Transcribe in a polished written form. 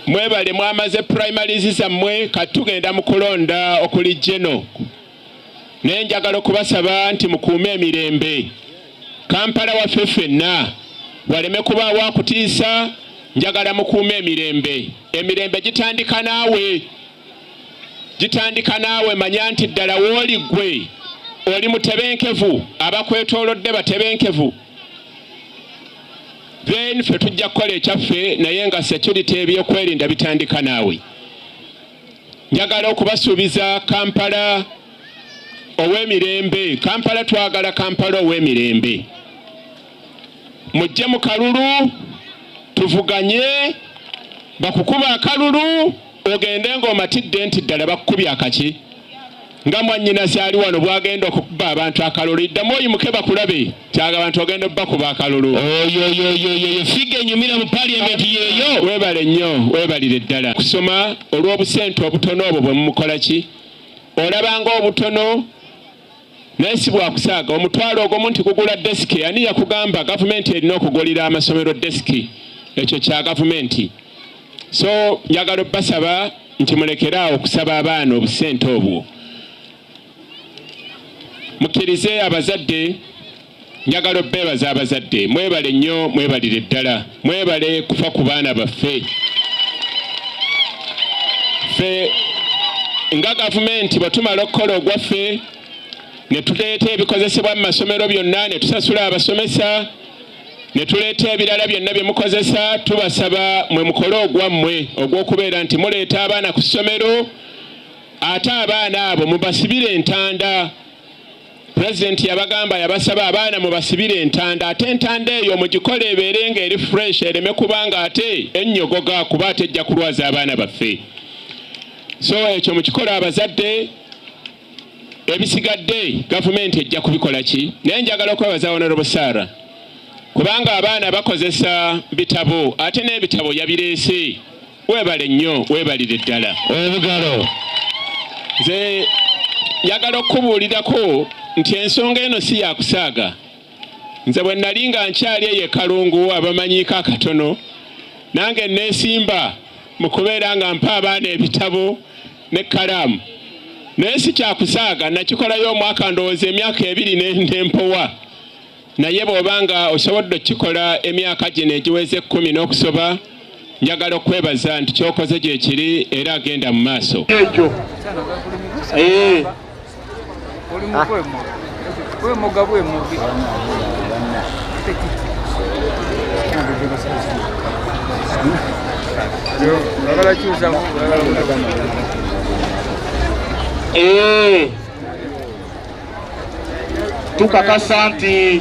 Mwebale mwamaze primaries zammwe, kati tugenda mu kulonda okuli geno, naye njagala okubasaba nti mukuume emirembe. Kampala waffe ffenna, waleme kubaawo akutiisa. Njagala mukuume emirembe. Emirembe gitandika naawe, gitandika naawe. Manya nti ddala wooli ggwe oli mutebenkevu, abakwetoolodde batebenkevu, then ffe tujja kukola ekyaffe, naye nga security, ebyokwerinda bitandika naawe. Njagala okubasuubiza Kampala ow'emirembe. Kampala twagala Kampala ow'emirembe. Mujje mu kalulu tuvuganye, bakukuba akalulu ogende ng'omatidde nti ddala bakukubye akaki, nga mwannyinaze ali wano bw'agenda okukuba abantu akalulu. Iddamu oyimuke bakulabe, kyagamba nti ogenda obbakuba akalulu. Oyoyoyoyo, figure enyumira mu parliament yeeyo. Weebale nnyo, weebalire ddala kusoma olw'obusente obutono obwo bwe mumukola ki, olabanga obutono, naye si bwakusaaga. Omutwalo ogumu nti kugula desiki, ani yakugamba gavumenti erina okugulira amasomero desiki? Ekyo kya gavumenti. So njagala obbasaba nti mulekere awo okusaba abaana obusente obwo, mukkirize abazadde. Njagala obbeebaza abazadde, mwebale nnyo, mwebalire ddala, mwebale kufa ku baana baffe. Ffe nga gavumenti bwe tumala okukola ogwaffe ne tuleeta ebikozesebwa mu masomero byonna, ne tusasula abasomesa, ne tuleeta ebirala byonna bye mukozesa, tubasaba mwe mukole ogwammwe ogw'okubeera nti muleeta abaana ku ssomero, ate abaana abo mubasibire entanda. Pulezidenti yabagamba, yabasaba abaana mubasibire entanda, ate entanda eyo mugikole ebeere nga eri fresh, ereme kubanga ate ennyogoga, kuba ate ejja kulwaza abaana baffe. So ekyo mukikola abazadde, ebisigadde gavumenti ejja kubikola ki. Naye njagala okwebaza Honorable Sarah, kubanga abaana bakozesa bitabo, ate n'ebitabo yabireese. Weebale nnyo, weebalire ddala. Obugalo. Nze njagala okukubuulirako nti ensonga eno si yakusaaga. Nze bwe nali nga nkyali eyo e Kalungu, abamanyiiko akatono, nange neesimba mu kubeera nga mpa abaana ebitabo n'ekkalaamu, naye si kyakusaaga. Nakikolayo omwaka, ndowooza emyaka 2 nempowa, naye bw'oba nga osobodde okukikola emyaka gino egiweza 10 n'okusoba, njagala okwebaza nti kyokoze gye kiri era agenda mu maaso. Ekyo. Oli mu kwemoga, kwemoga bwemoge. Oyagala kyusamu. Tukakasa nti